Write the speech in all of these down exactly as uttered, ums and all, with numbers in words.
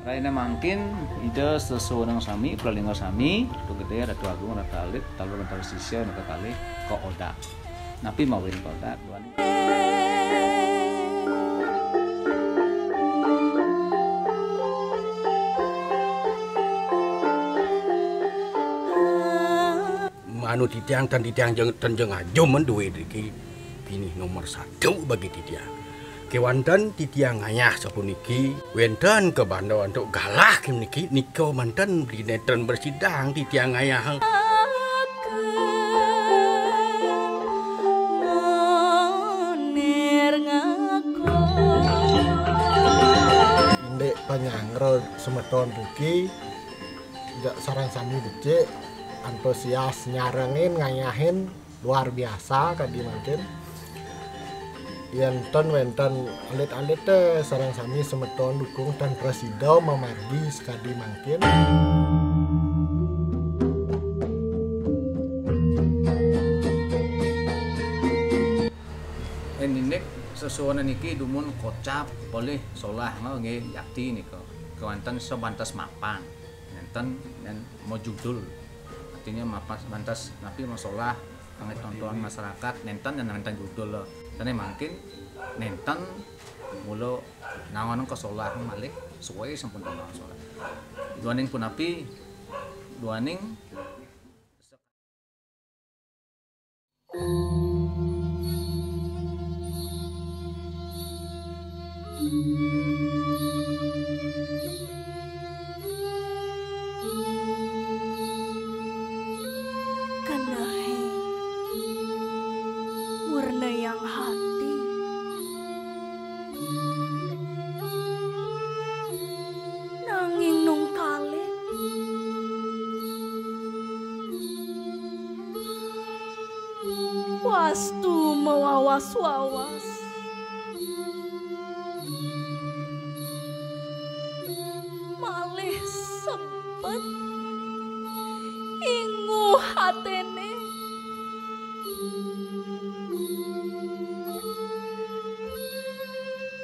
Raina mangkin Ida sesuwunang sami, pralingga sami, Ratu Gedé, Ratu Agung, Ratu Alit, taler antar sisia nika kalih kaodak. Napi mawinan kaodak? Duaning Manut titiang, tan titiang jeng, tan jeng ajum men duit iki pinih nomor satu bagi titiang. Kéwanten titiang ngayah sapuniki, wénten kabanda antuk galah niki, nika manten dinétren bersidang titiang ngayah. Indik panyanggra semeton niki, ja-, sareng sami becik, antusias nyarengin, ngayahin, luar biasa kadi mangkin. Yén ten wénten alit-alit téh, sareng sami semeton dukung tan prasida mamargi sakadi mangkin. Ing indik sesuwunan niki dumun kocap polih solah, nggih, yakti nika. Kéwanten sabantes mapan. Nénten, nén majudul. Artinya mapan sabantes napi masolah, pangitontonan masyarakat, nénten, nén nénten judul. Sané mangkin nénten mula nangonang kasolah malih, suwé sampun nangonang solah. Duaning punapi, duaning Kenehé murnayang hati. Nanging nungkalin wastu mawawas-wawas. Malih sempet inguh atiné.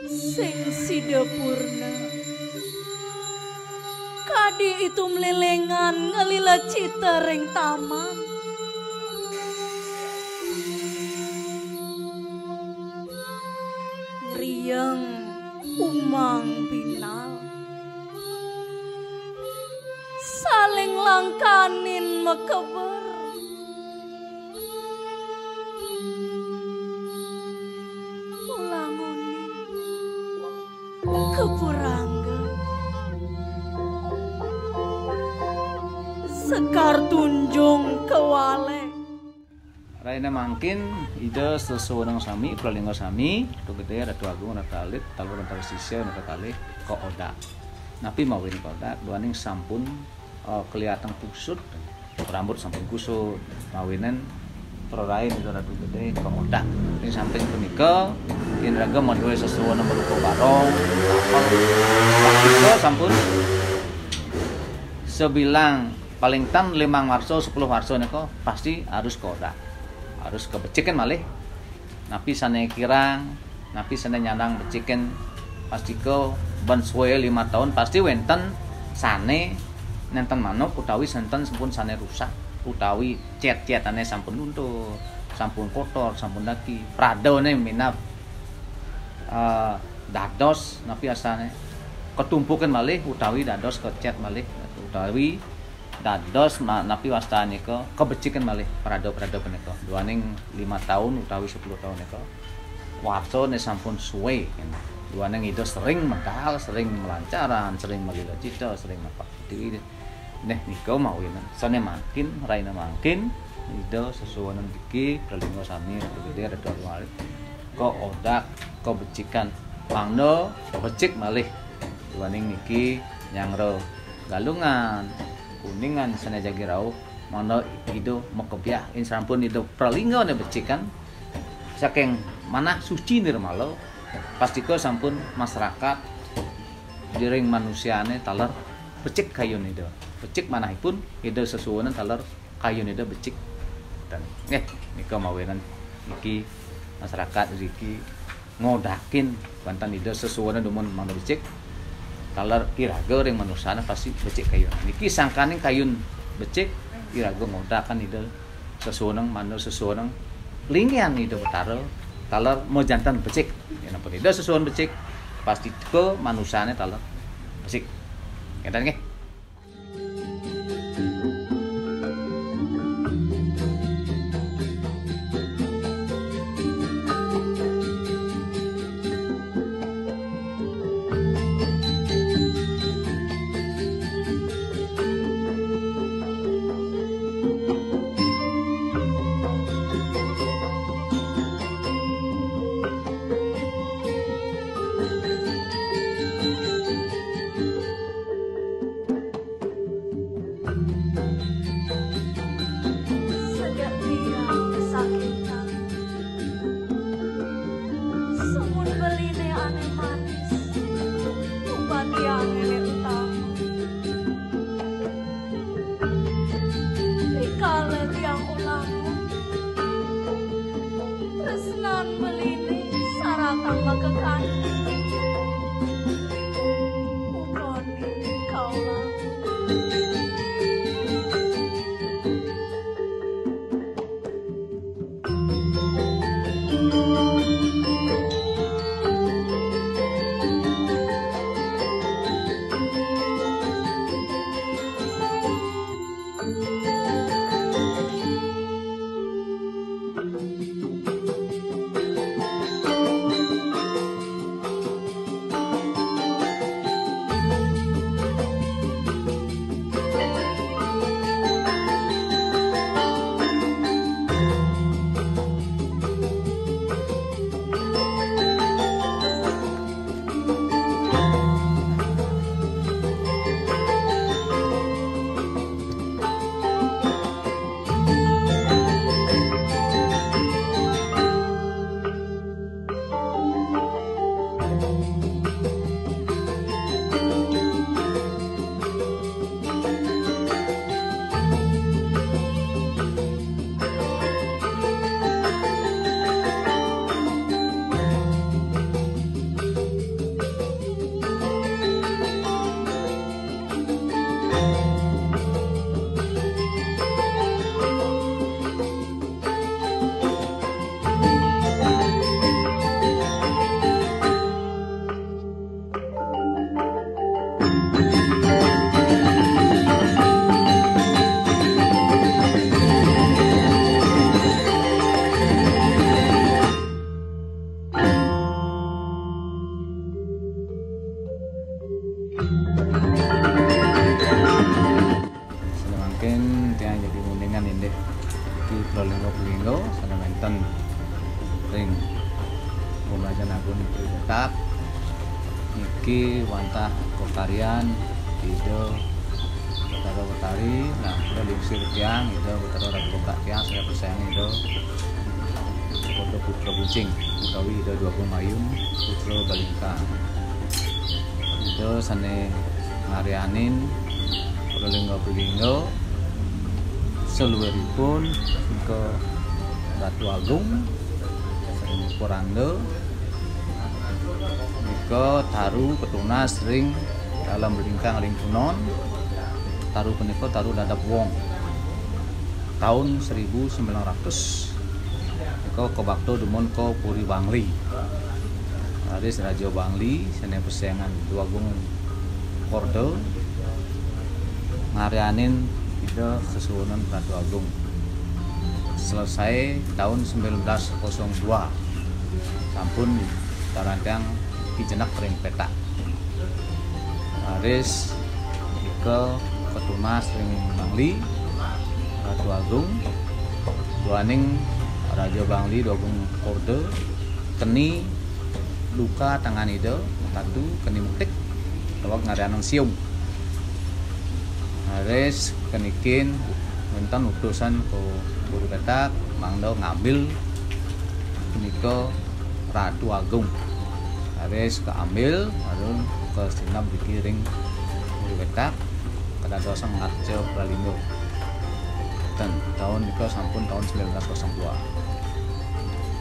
Sing sida purna. Kadi itum léléngan nglila cita ring taman. Riang umang binal. Saling langkanin makeber. Ulangunin kapurangga. Sekar tunjung kawalé. Raina mangkin Ida sesuwunang sami, pralingga sami, Ratu Gedé, Ratu Agung, Ratu Alit, taler antar sisia, nika kalih kaodak. Napi mawinan kaodak? Duaning sampun, eh, kaliatang kusut, rambut sampun kusut, mawinan prarain Ida Ratu Gedé kaodak. Ing samping punika, yen raga madué sesuwunang rupa barong, apel, sampun sabilang paling tan limang warsa, sepuluh warsa nika pasti harus kaodak. Harus kabecikin malih. Napi sané kirang, napi sané nyandang becikin, pastika ban suwé lima taun pasti wénten sané nénten manuk utawi nénten sampun sané rusak utawi cét-cétané sampun luntur, sampun kotor, sampun daki. Pradané minab, eh, dados napi asané katumpukin malih utawi dados kecét malih utawi dados ma-, napi wastané nika kabecikin malih prada-prada punika. Duaning lima taun utawi sepuluh taun nika, warsané sampun suwé, duaning Ida sering medal, sering malancaran, sering malila cita, sering napak putih. Néh, nika mawinan. Sané mangkin, raina mangkin, Ida sesuwunang niki, pralingga sami, Ratu Gedé, Ratu Alit, kaodak, kabecikan. Mangda becik malih. Duaning niki nyanggra Galungan, Kuningan sané jagi rauh, mangda Ida makebyah. Ing sampun Ida pralinggané becikan, saking manah suci nirmala, pastika sampun masarakat ring manusiané taler becik kayun Ida. Becik manahipun Ida sesuwunang taler kayun Ida becik. Dan, nggih, nika mawinan niki masarakat riki ngodakin wénten Ida sesuwunan dumun mangda becik. Taler iraga ring manusane pasti becik kayun. Niki sangkaning kayun becik, iraga ngodakan Ida sesuwunan, mangda sesuwunan linggihan Ida Betara taler majanten becik. Yen ampun Ida sesuwunan becik, pasti teka manusane taler becik. Ngéten nggih. Sejak tiang kesakitan, semun beline ane manis, tumbatiang elek utama. Rikala tiang ulang, tresnan beline saratang makekani. Upami kaula. Sané mangkin tiang jagi nguningin indik niki pralingga-pralingga sané wénten ring Pangurajan Agung Puri Petak. Niki wantah pakaryan Ida Betara Betari, nah, Ida lingsir tiang, Ida Betara Ratu Petak tiang, sané persayangan Ida Pada Putra Buncing, utawi Ida Dwagung Mayun, Putra Balingkang. Ida sané ngaryanin pralingga-pralingga saluiripun nika Ratu Agung, sané Poranda, nika taru katunas ring Dalem Balingkang ring Punon, taru punika taru dadep wong. Taun seribu sembilan ratus nika kabakta dumun ka Puri Bangli. Raris Raja Bangli sané persayangan Dwagung Korda ngaryanin Ida sesuunan Ratu Agung. Selesai taun sembilan belas kosong dua, sampun tarantiang pijenek ring petak. Raris nika katunas ring Bangli, Ratu Agung, duaning Raja Bangli Dwagung Korda, keni luka tangan Ida, tatu keni muktik, daweg ngaryanin siung. Raris kenikin wénten utusan ka Puri Petak, mangda ngambil punika Ratu Agung. Raris kaambil, lalu kasineb niki ring Puri Petak, kadadosang arca pralingga. Ten, taun nika sampun taun sembilan belas kosong dua.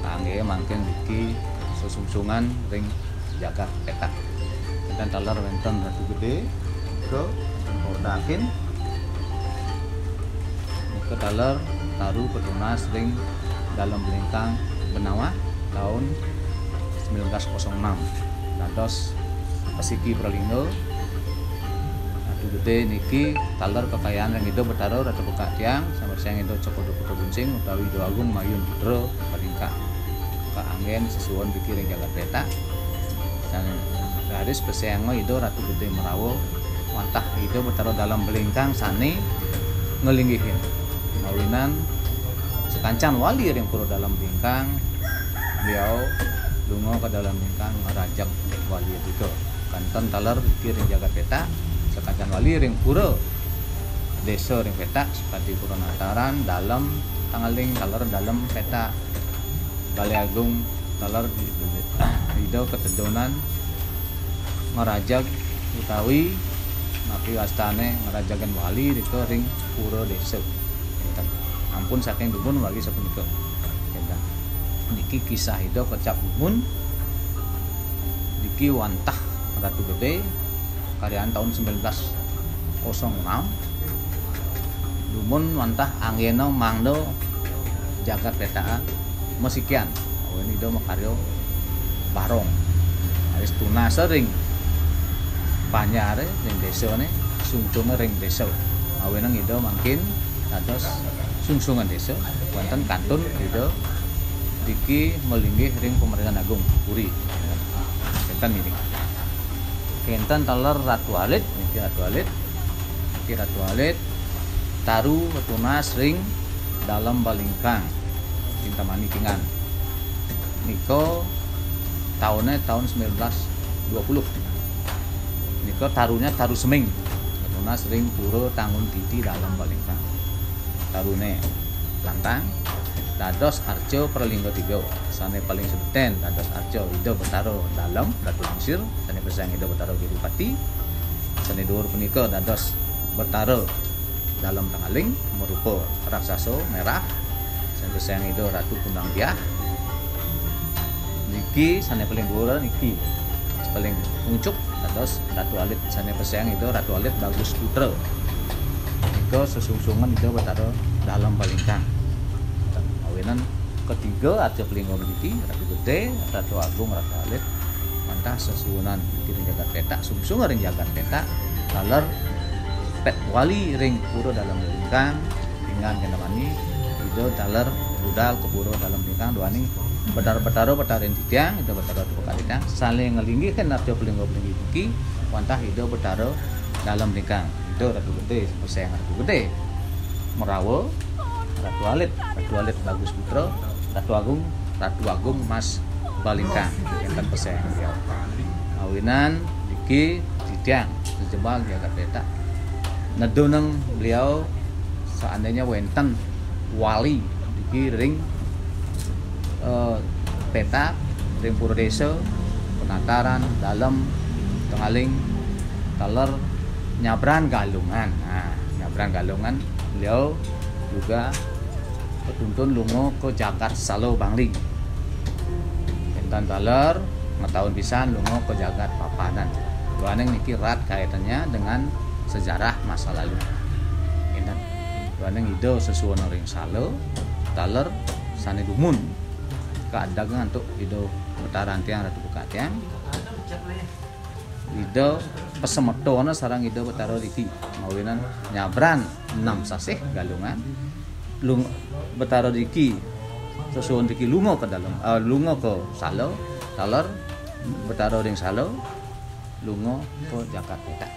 Kanggé mangkin niki Sungsung ring jagat petak. Wénten taler wénten Ratu Gedé, nika wénten Pordakin, nika taler taru katunas ring Dalem Blingkang Benawah taun sembilan belas kosong enam. Dados pasiki pralingga, Ratu Gedé niki taler kekayaan ring Ida Betara Ratu Pekak Tiang, sampun Ida Cokor Dukuta Buncing utawi Ida Agung Mayun Putra Palingkah. Kaanggén sesuwun niki ring jagat petak. Sané raris pesenga Ida Ratu Gedé Merawa, wantah Ida Betara Dalem Blingkang sané nglinggihin. Mawinan sakancan wali ring Pura Dalem Blingkang, beliau lunga ka Dalem Blingkang ngrajeg wali tiga. Kanten taler niki ring jagat petak, sakancan wali ring pura désa ring petak, sakadi Pura Nataran, Dalem, Tangaling, taler Dalem petak, Balé Agung, taler Ida katedunan ngrajeg utawi napi wastané ngrajegang wali nika ring pura désa. Ampun saking dumun wali sapunika. Niki kisah Ida kecap dumun. Niki wantah Ratu Gedé, karyan taun sembilan belas kosong enam. Dumun wantah anggéna mangda jagat petak masikian. Awinan Ida makarya barong. Raris tunasa ring banjaré, ring désané, sungsunga ring désa. Awinan Ida mangkin dados sungsungan désa, wénten kantun Ida driki malinggih ring Pamréntahan Agung Puri. Wénten niki. Kénten taler Ratu Alit, niki Ratu Alit. Niki Ratu Alit taru katunas ring Dalem Balingkang, Kintamani Kingan. Nika tauné taun sembilan belas dua puluh. Nika tarunya taru seming. Katunas ring Pura Tangun Titi Dalem Balingkang. Taruné lantang dados arca pralingga tiga. Sané paling sebeten dados arca Ida Betara Dalem, Ratu Lingsir, sané pesengan Ida Betara Giripati, sané duur punika dados Betara Dalem Tangaling, marupa raksasa merah, sané pesengan Ida Ratu Kundang Diah. Niki sané paling duur niki, paling unjuk dados Ratu Alit, sané pesengan Ida Ratu Alit Bagus Putra. Nika sesungsungan Ida Betara Dalem Balingkang. Awinan ketiga arca palingga puniki, Ratu Gedé, Ratu Agung, Ratu Alit, wantah sesuunan ring jagat petak, sungsungan ring jagat petak, taler pet wali ring Pura Dalem Balingkang, Kintamani, Ida taler budal ka Pura Dalem Balingkang, duaning Betara-betara patarin titiang, Ida Betara Ratu Pekak Tiang, saling nglinggihin arca palingga puniki, wantah Ida Betara Dalem Balingkang, Ida Ratu Gedé, pesengan Ratu Gedé Merawa, Ratu Alit, Ratu Alit Bagus Putra, Ratu Agung, Ratu Agung Mas Balingkang, wénten pesengan beliau. Awinan niki titiang sejebag jagat petak. Nedunang beliau seandainya wénten wali niki ring, eh, petak, ring pura désa, Penataran, Dalem, Tangaling, taler Nyabran Galungan. Nah, Nyabran Galungan beliau juga katuntun lunga ka jagat Salo Bangli. Wénten taler mataun pisan lunga ka jagat Papanan. Duaning niki erat kaitannya dengan sejarah masa lalu. Wénten. Duaning Ida sesuunan ring Salo, taler sané dumun kaadeg antuk Ida Betara Tiang Ratu Pekak Tiang. Ida pasemetona sareng Ida Betara driki. Mawinan Nyabran enam sasih Galungan. Lung-, Betara driki, sesuunan driki lunga ka Dalem, eh, lunga ka Salo, taler Betara ring Salo, lunga ka jagat petak.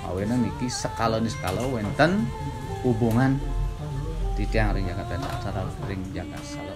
Mawinan niki sekala niskala wénten hubungan titiang ring jagat petak sareng ring jagat Salo.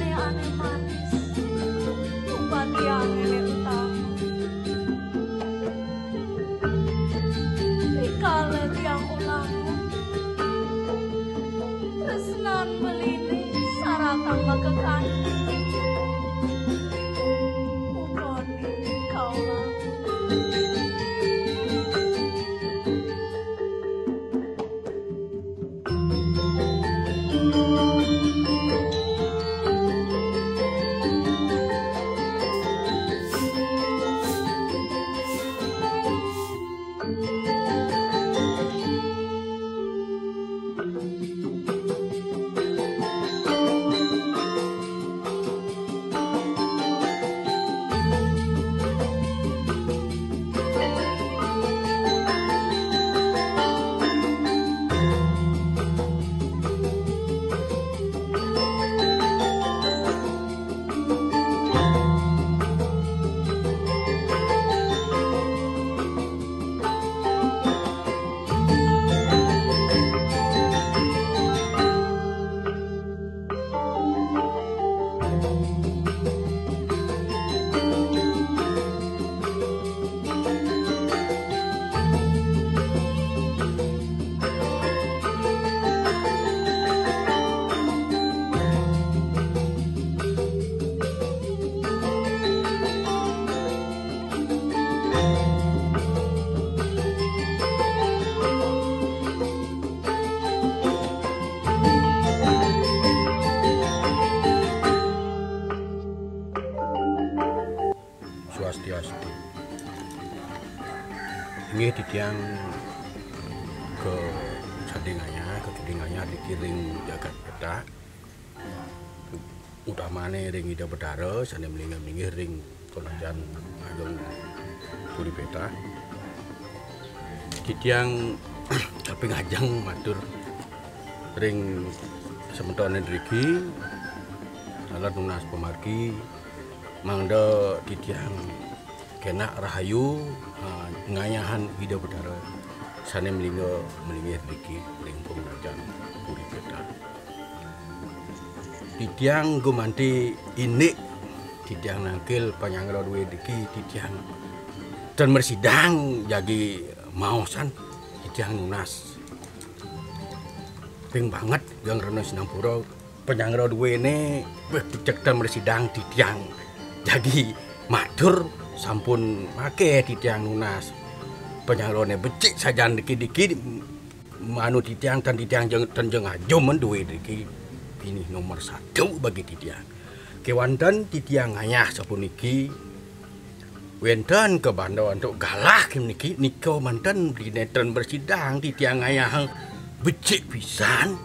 Ane manis, uban tiang nenek utama. Rikala tiang ulangun, tresnan beliné sareng makekané. Muga niki kaulangun. Swastiastu. Inggih titiang ka Candi Ngayah, ka Candi Ngayah niki ring jagat Peta. Utamané ring Ida Betara sané malinggih-malinggih ring Pemrajan Ageng Puri Peta. Titiang kaping ajeng matur ring semetoné driki, taler nunas pamargi, mangda titiang kenak rahayu, ha, ngayahang Ida Betara sané malingga malinggih driki ring Pemrajan Puri Peta. Titiang gumanti indik, titiang nangkil panyanggra duwé driki, titiang ten mrasidang jagi maosan, titiang nunas. Ping banget geng rena sinampura, panyanggra duwéné, wéh, becik ten mrasidang titiang jagi matur, sampun maké titiang nunas. Panyanggrané becik sajan dikit-dikit, manu titiang, tan titiang jeng, tan jeng ajum men duwé driki pinih nomor satu bagi titiang. Kéwanten titiang ngayah sapuniki, wénten kabanda antuk galah niki, nika manten dina ten mrasidang titiang ngayah becik pisan.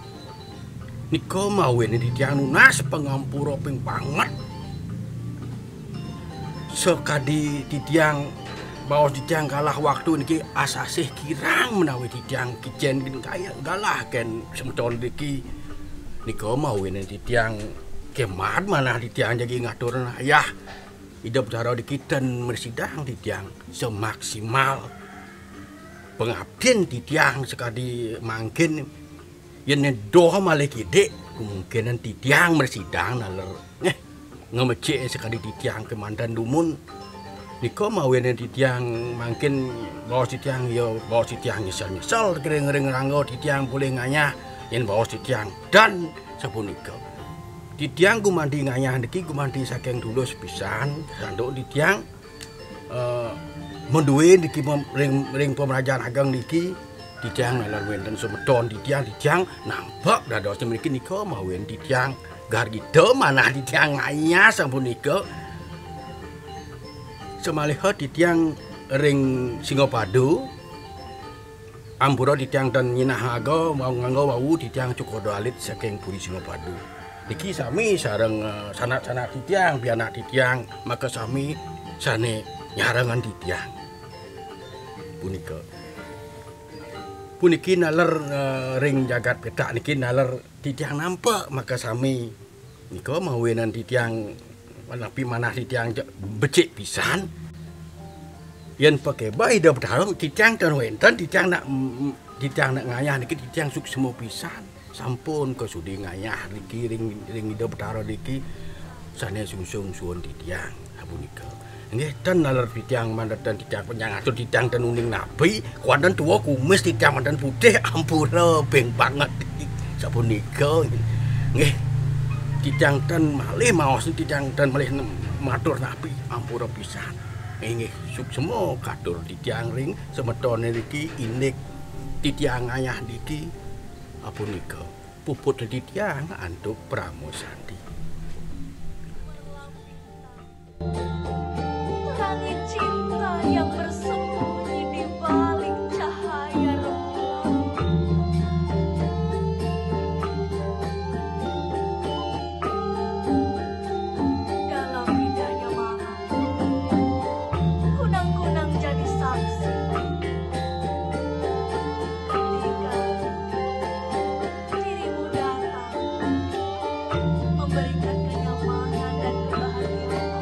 Nika mawinan titiang nunas pangampura ping banget. Sakadi titiang baos titiang galah waktu niki asasih kirang menawi titiang kicén kaya galah kén semeton niki. Nika mawinan titiang kemat manah titiang jagi ngaturang ayah. Ida Betara niki ten mrasidang titiang semaksimal pangaptin titiang sakadi mangkin. Yén doh malih kidik, kemungkinan titiang mrasidang naler. Nggih, ngamecik sakadi titiang kémanten dumun. Nika mawinan titiang mangkin baos titiang, ya, baos titiang nyesel-nyesel, kering-kering rangga titiang polih ngayah, yén baos titiang dan sapunika. Titiang gumanti ngayah niki gumanti saking tulus pisan, santuk titiang, eh, madué niki mem-, ring, ring pamrajan ageng niki, titiang nalar wénten semeton titiang, titiang nampek dados mriki nika mawinan titiang gargita manah titiang ngayah sapunika. Samaliha titiang ring Singapadu, ampura titiang tan nyinah aga, nganggo wau titiang cukoda alit saking Puri Singapadu. Niki sami sareng, eh, sanak-sanak titiang, pianak titiang, makasami sané nyarengang titiang. Punika. Puniki naler, eh, ring jagat Peta niki naler titiang nampek makasami. Nika mawinan titiang, napi manah titiang je-, becik pisan. Yén pakebeh Ida Betara, titiang tan wénten, titiang nak, mm, titiang nak ngayah niki titiang suksma pisan. sampun kasudi ngayah niki ring, ring Ida Betara niki, sane sungsung suun titiang, sapunika. Nggih, ten naler titiang manten titiang panjang atur titiang ten uning napi, kuanten tua kumis titiang manten putih ampura beng banget. Sapunika. Nggih, titiang ten malih maos titiang ten malih nem-, matur napi ampura pisan. Inggih, suksma katur titiang ring semetone niki indik titiang ngayah niki apunika puput titiang antuk Parama Santi. Langit cinta yang bersembunyi di balik cahaya rembulan. Dalam indahnya malam, kunang-kunang jadi saksi. Ketika dirimu datang, memberikan kenyamanan dan kebahagiaan.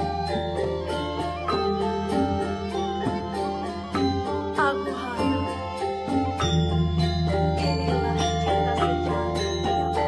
Aku harap inilah cinta sejati yang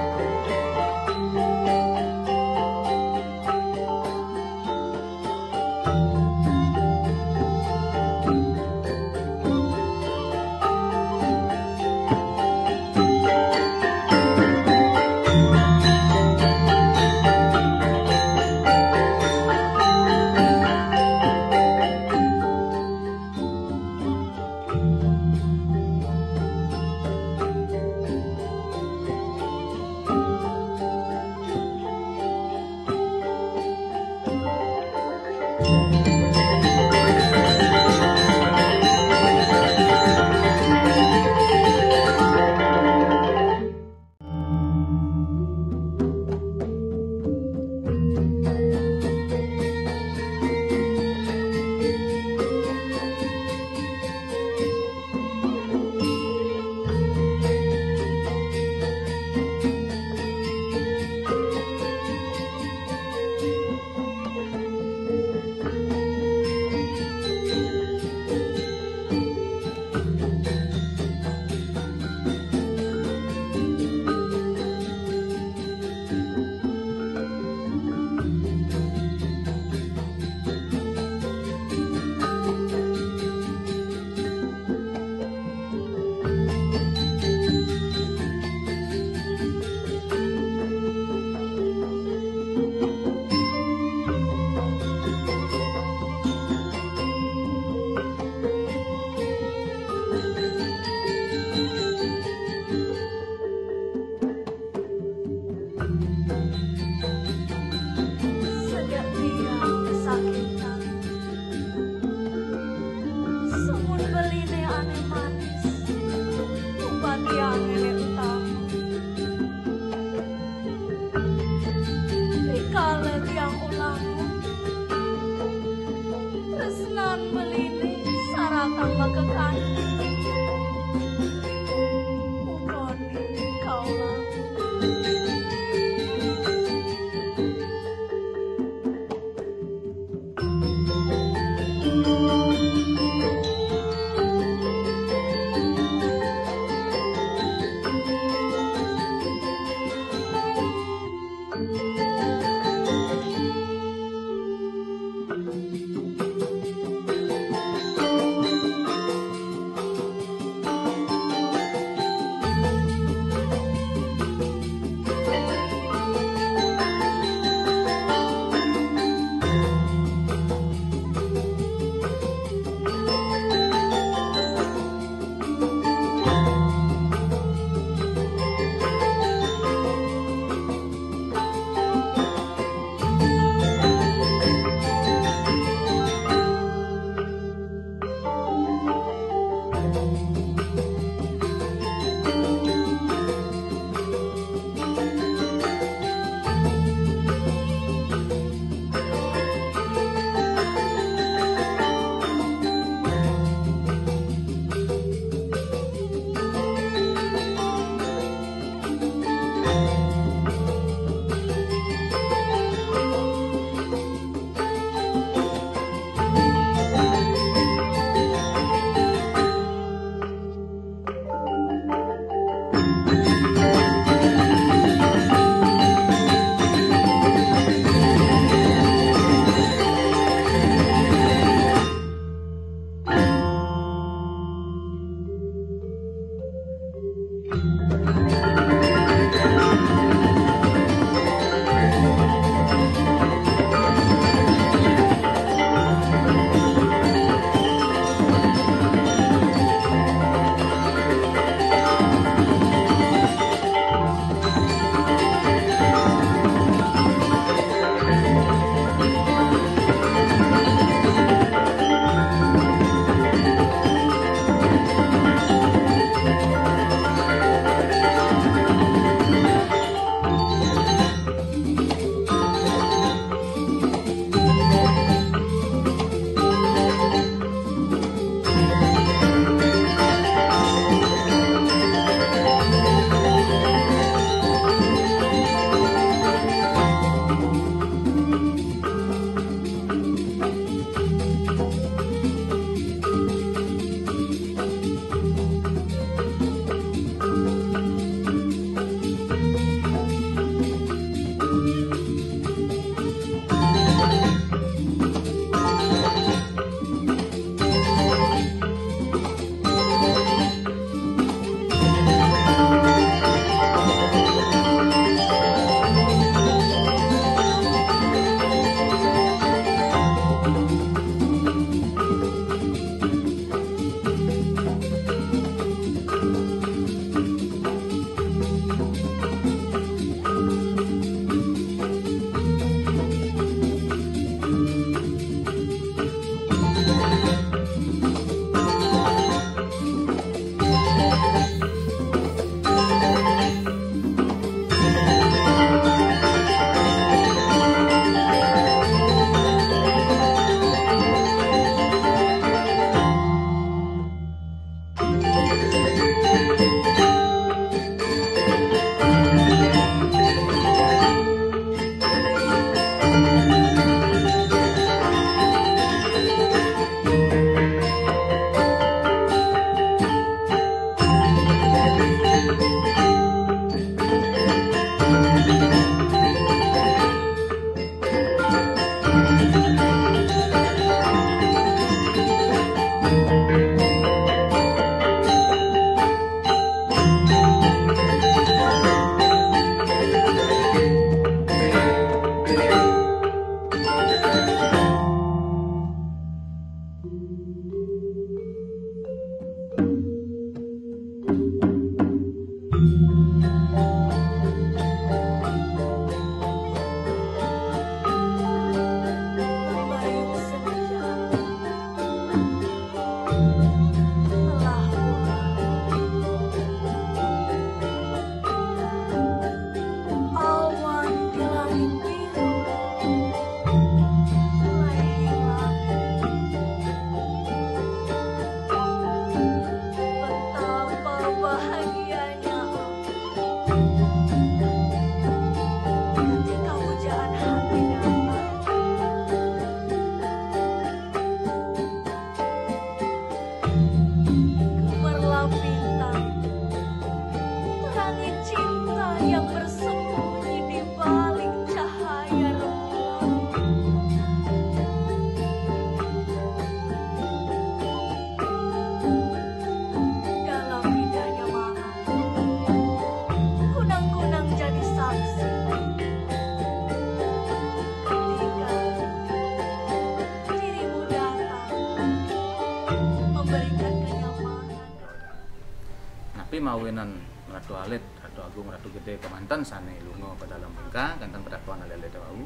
Awinan Ratu Alit, Ratu Agung, Ratu Gedé kémanten sané lunga ka dalem lingkang, kénten pitakonan alit-alité wau.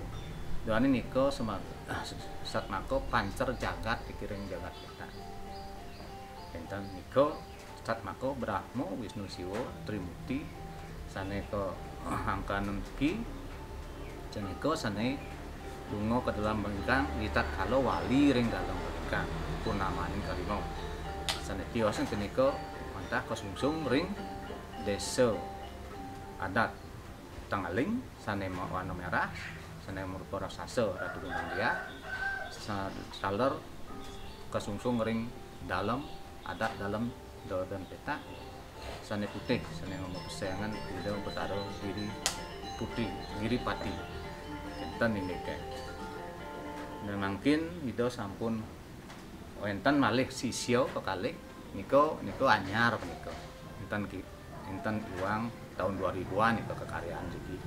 Duaning nika semag-, satmaka pancer jagat ikiring jagat kita. Kénten nika satmaka Brahma, Wisnu, Siwa, Trimurti sané kaangkanan teki, sané nika sané lunga ka dalem lingkang, ritatkala wali ring dalem lingkang, purnamaning kalima. Sané tios punika wantah kasungsung ring désa adat Tengeling, sané ma-, warna merah, sané marupa raksasa Ratu Gendang Diah, sa-, taler kasungsung ring dalem adat dalem Dodon Petak, sané putih, sané mapesengan Ida Betara Giri Putri, Giri Pati. Kénten indiké. Nah, mangkin Ida sampun wénten malih sisya kekalih, nika, nika anyar punika. Énten ki-, énten iwang taun dua ribuan nika kekaryan niki.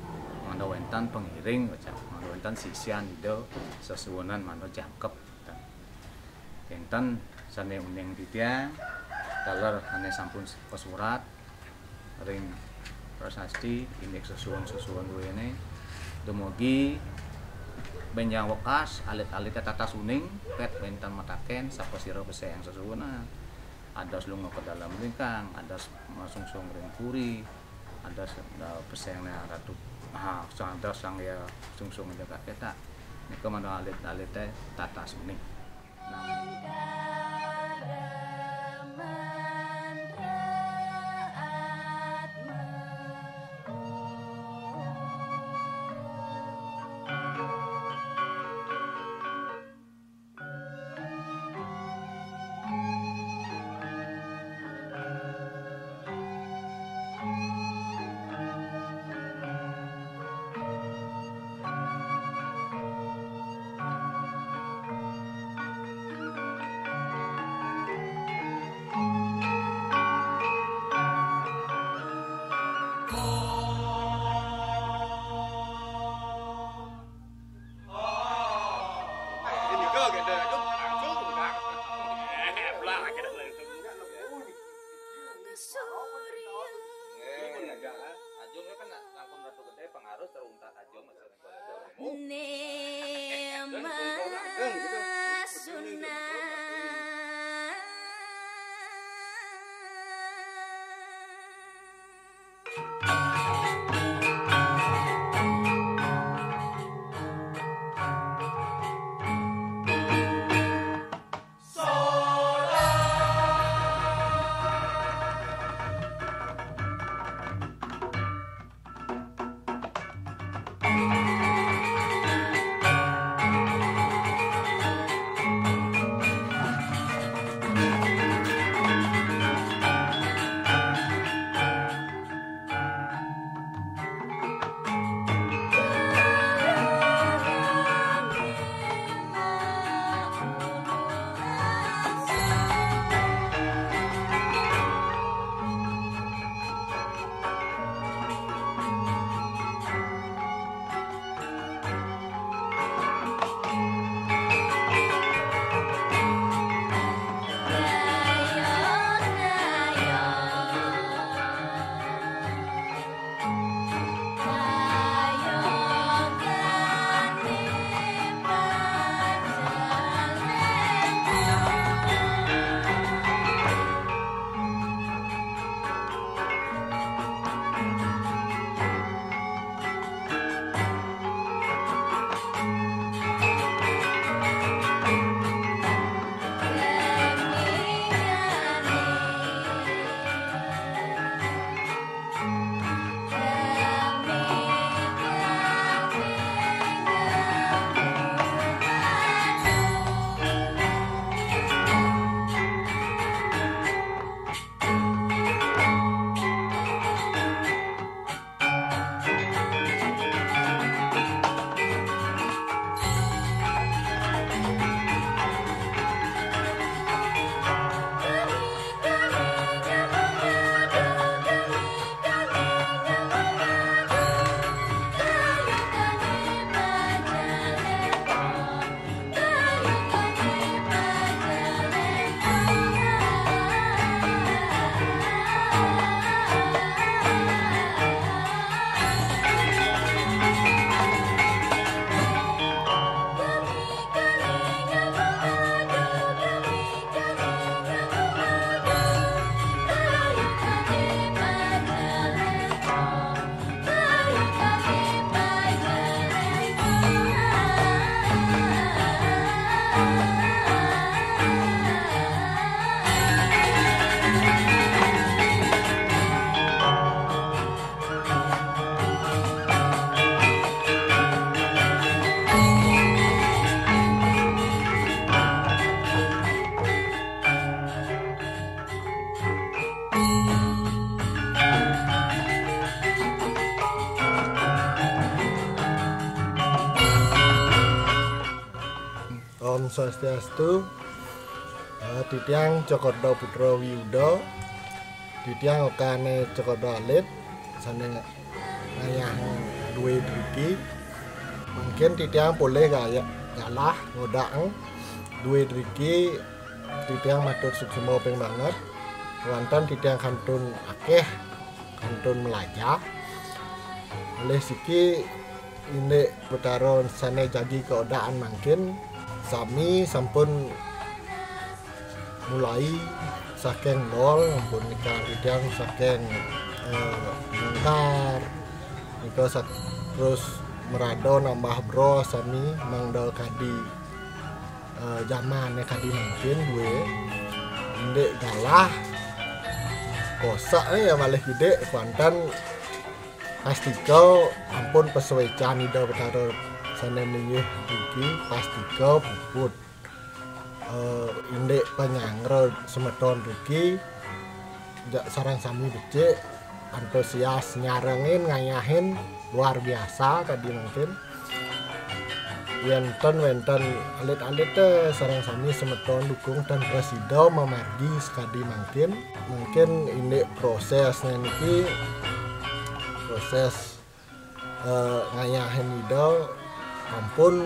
Mangda wénten pangiring, mangda wénten sisyan Ida sesuunan mangda jangkep. Kénten sané uning titiang, taler sané sampun kasurat ring prasasti indik sesuun-sesuun duéné. Dumugi bénjang wekas, alit-alité tatas uning, pét wénten mataken, sapasira pesengan sesuunan. Adas lunga ka dalem lingkang, adas masungsung ring puri, adas, eh, pesengan Ratu, ah, adas Sang Hyang sungsung jagat kita. Nika mangda alit-alité tatas uning. Ajung kan langkung Ratu Gedé, pengaruh teruntat Ajung. Om Swastiastu. Eh, titiang Cokorda Putra Wiuda. Titiang okane Cokorda Alit, sane ngayah duwe driki. Mungkin titiang polih gaya galah ngodang duwe driki. Titiang matur suksma ping banget. Wonten titiang kantun akeh, kantun melajah. Oleh siki indik Betara sane jagi keodaan mangkin, sami sampun mulai saking nol, ampun nika titiang saking, eh, mungkar. Nika sak-, terus merada nambah bro sami mangda kadi, eh, jamane kadi mangkin duwe indik galah kosak ya malih kidik kuantan pastika ampun pasuecan Ida Betara sane linggih iki pastika puput. Eh, indik panyanggra semeton riki, ja-, sareng sami becik, antusias nyarengin, ngayahin, luar biasa kadi mangkin. Yen ten wenten alit-alit, eh, sareng sami semeton dukung ten prasida mamargi sakadi mangkin. Mungkin indik prosesne niki, proses eh, ngayahin Ida ampun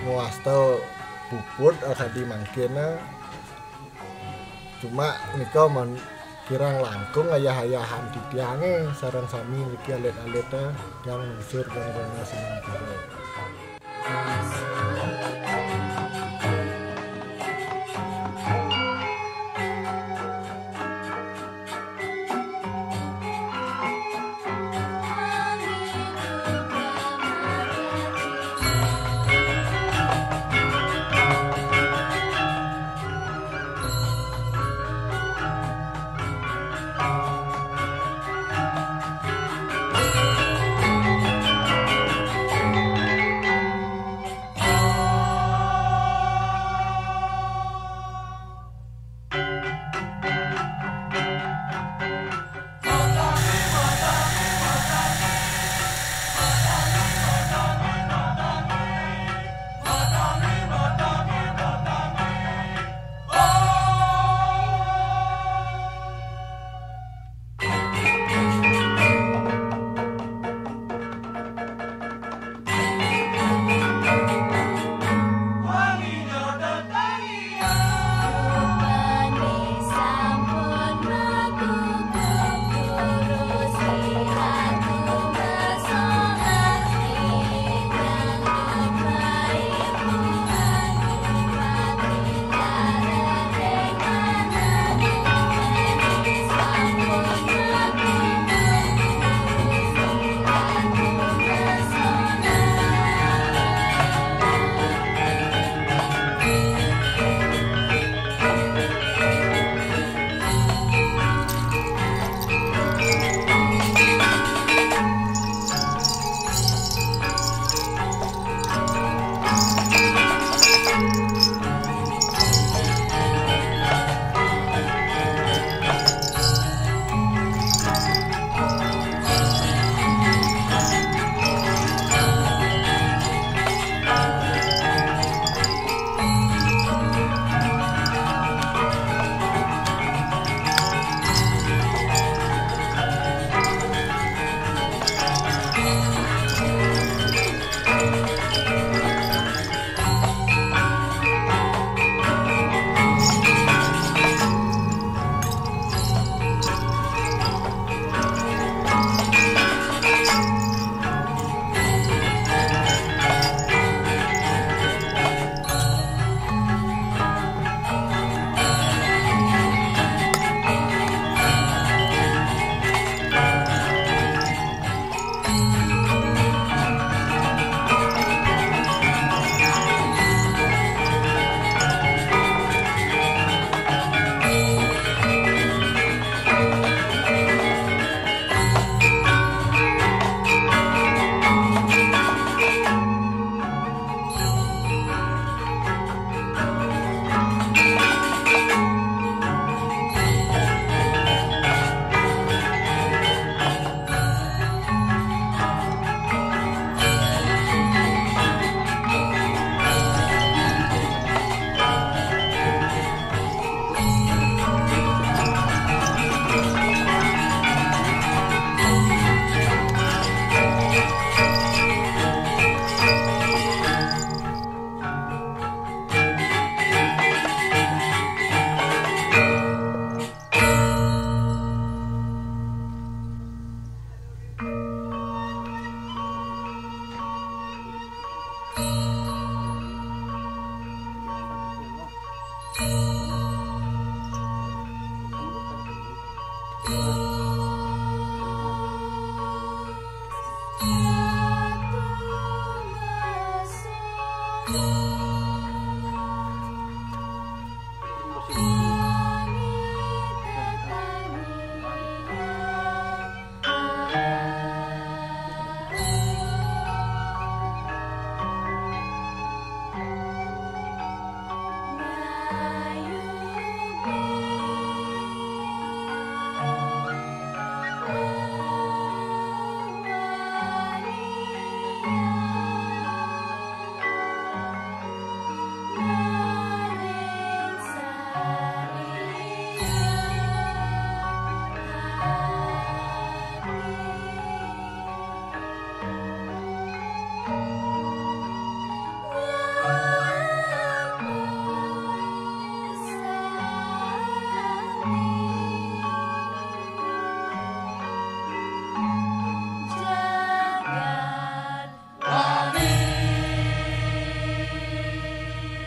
ngwasta puput, eh, kadi mangkin, eh. Cuma nika mon kirang langkung ayah-ayahan titiange sareng sami niki alit-alit, eh, tiang nusur dan rena sinampura.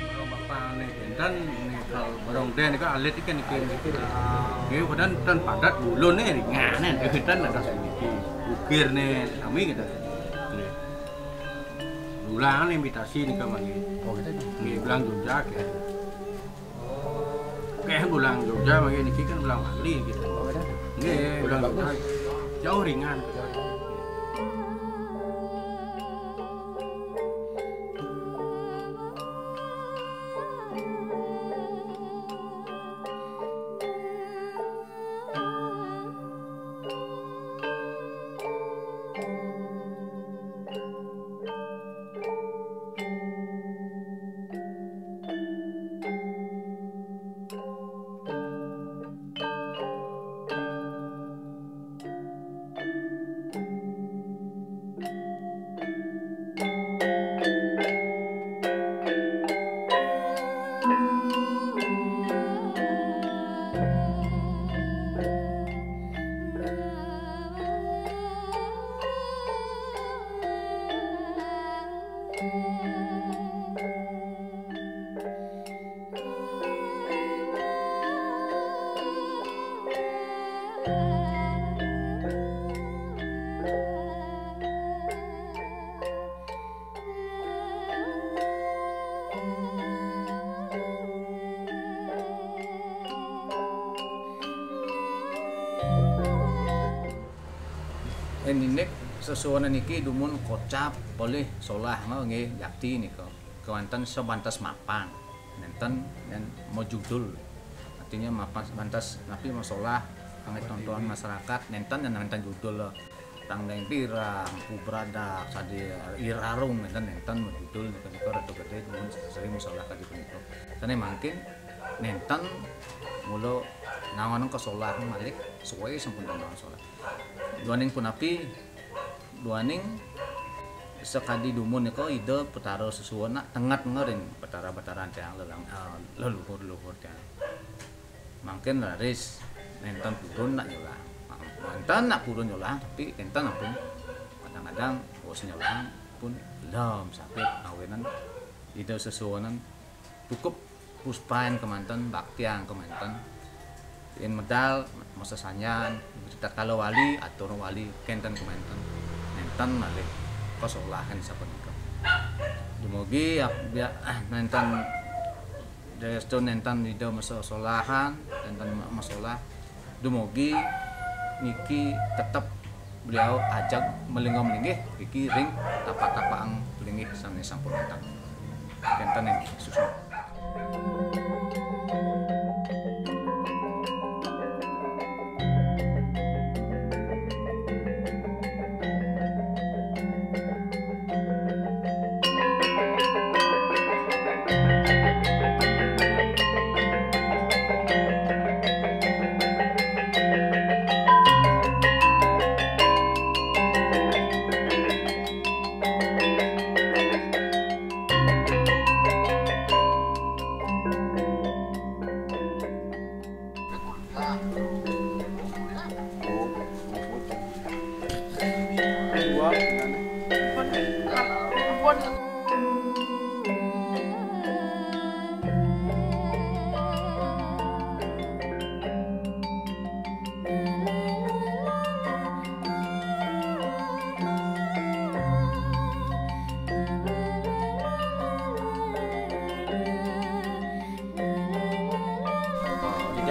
Barong bapane, enten nika barong den nika alit iki niki. Nggih, kemudian ten padat gulune ringan, enten ada sedikit. Ukirne sami kita. Nggih. Ulang imitasi nika mangke. Oh, gitu. Nggih, ulang Jogja ya. Oke, ulang Jogja mangke niki kan ulang Bali gitu. Oh, gitu. Nggih, ulang Jogja. Jauh ringan. Eninik sesuunan niki dumun kocap polih solah nggih yakti nika. Kewanten sebantes mapan. Nenten nen majudul. Artinya mapan sebantes napi masolah kangge tontonan masyarakat nenten nen nenten judul. Tang Deng Pirang, Pu Bradak, Sadi Irarung nenten nenten majudul nika nika ratu gede dumun sering masolah kadi punika. Sane mangkin nenten mula naon kasolahan malih suwe sampun naon solah. Duaning punapi, duaning sakadi dumun nika Ida Betara sesuunan tenget ngering Betara-betara tiang lelang, eh, leluhur-leluhur tiang. Mangkin raris nenten purun nak nyolah. Nenten nak purun nyolah, tapi nenten ampun kadang-kadang bos nyolah pun lem sakit awinan Ida sesuunan cukup puspain kemanten, baktiang kemanten. Yen medal masa sanjan, tatkala wali, atur wali kenten kemanten. Nenten malih kasolahan sapunika. Dumugi ya, ya, nenten dados nenten Ida masa solahan, nenten ma-, masolah. Dumugi niki tetep beliau ajeg malingga malinggih niki ring tapak-tapakan linggih sane sampun wenten. Kenten niki suksma.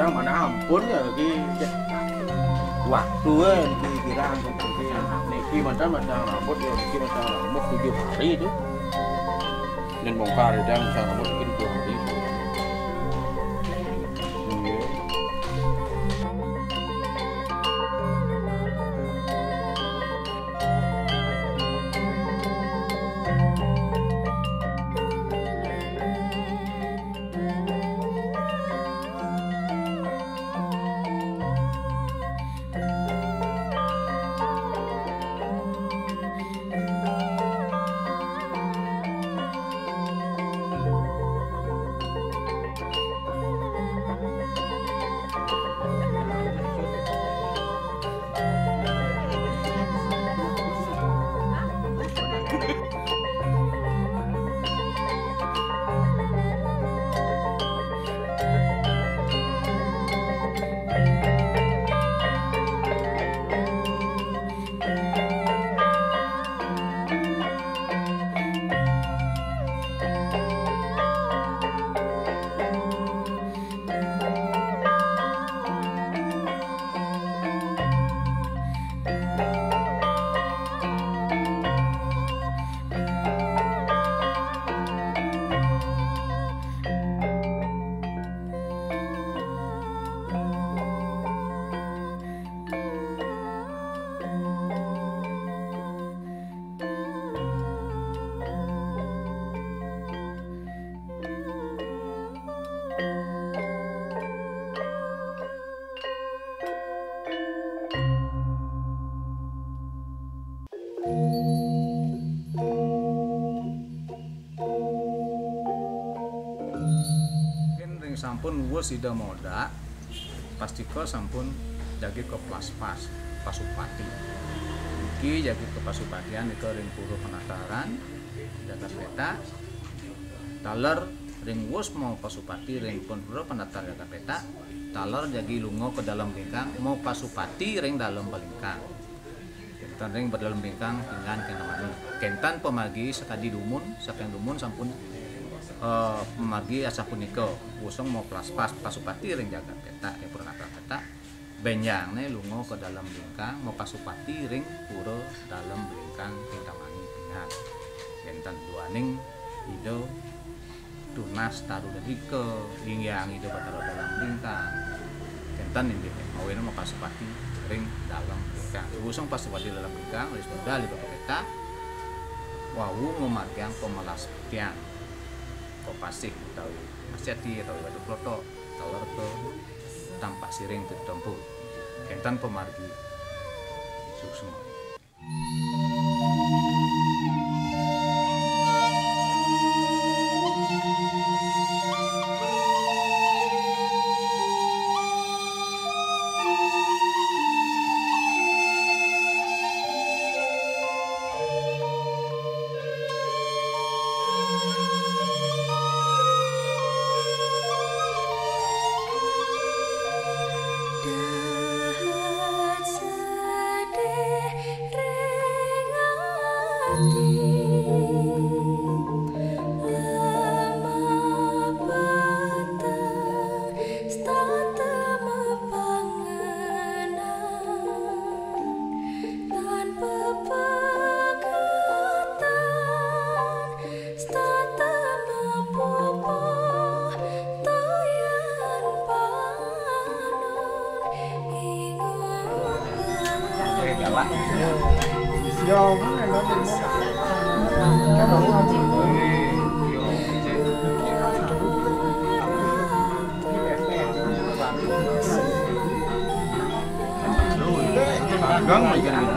Mana ampun ya, iki cek waktu, eh, niki kirang, niki, niki mantan, mantan rambut ya, niki mantan rambut tujuh hari itu. Dan bongkar dan mantan rambut mungkin tujuh hari. Iya. Mungkin ring sampun wus Ida modak, pastika sampun jagi ka Plaspas, Pasupati. Niki jagi kapasupatian nika ring Pura Penataran, jagat petak. Taler ring wus mapasupati ring Pura Penatar jagat petak, taler jagi lunga ka Dalem Blingkang, mapasupati ring Dalem Blingkang. Kenten ring Dalem Blingkang, pinggan kenten mani. Kenten pamargi sakadi dumun, saking dumun sampun, eh, pamargi asapunika, wusung maplaspas pasupati ring jagat petak, ring Pura Natar petak, benjangne lunga ka Dalem Blingkang, mapasupati ring Pura Dalem Blingkang, kenten mani pinggan. Kenten duaning Ida tunas taru dendrika, inggiang Ida Batara Dalem Blingkang. Kenten inggih, mawinan mapasupati ring Dalem Blingkang. Wusung pasupati Dalem Blingkang, raris budal Ida ka petak, wau mamargiang pamlaspas tiang. Ka pasih utawi masih ati utawi batu klothok, taler ka Tampak Siring Tirta Empul. Kenten pamargi suksma. Dahat sedih ring ati, lemah peteng, setata mapangenan, tanpa pegatan, setata mapupuh, tayan panon, ingut. Gang macam ni.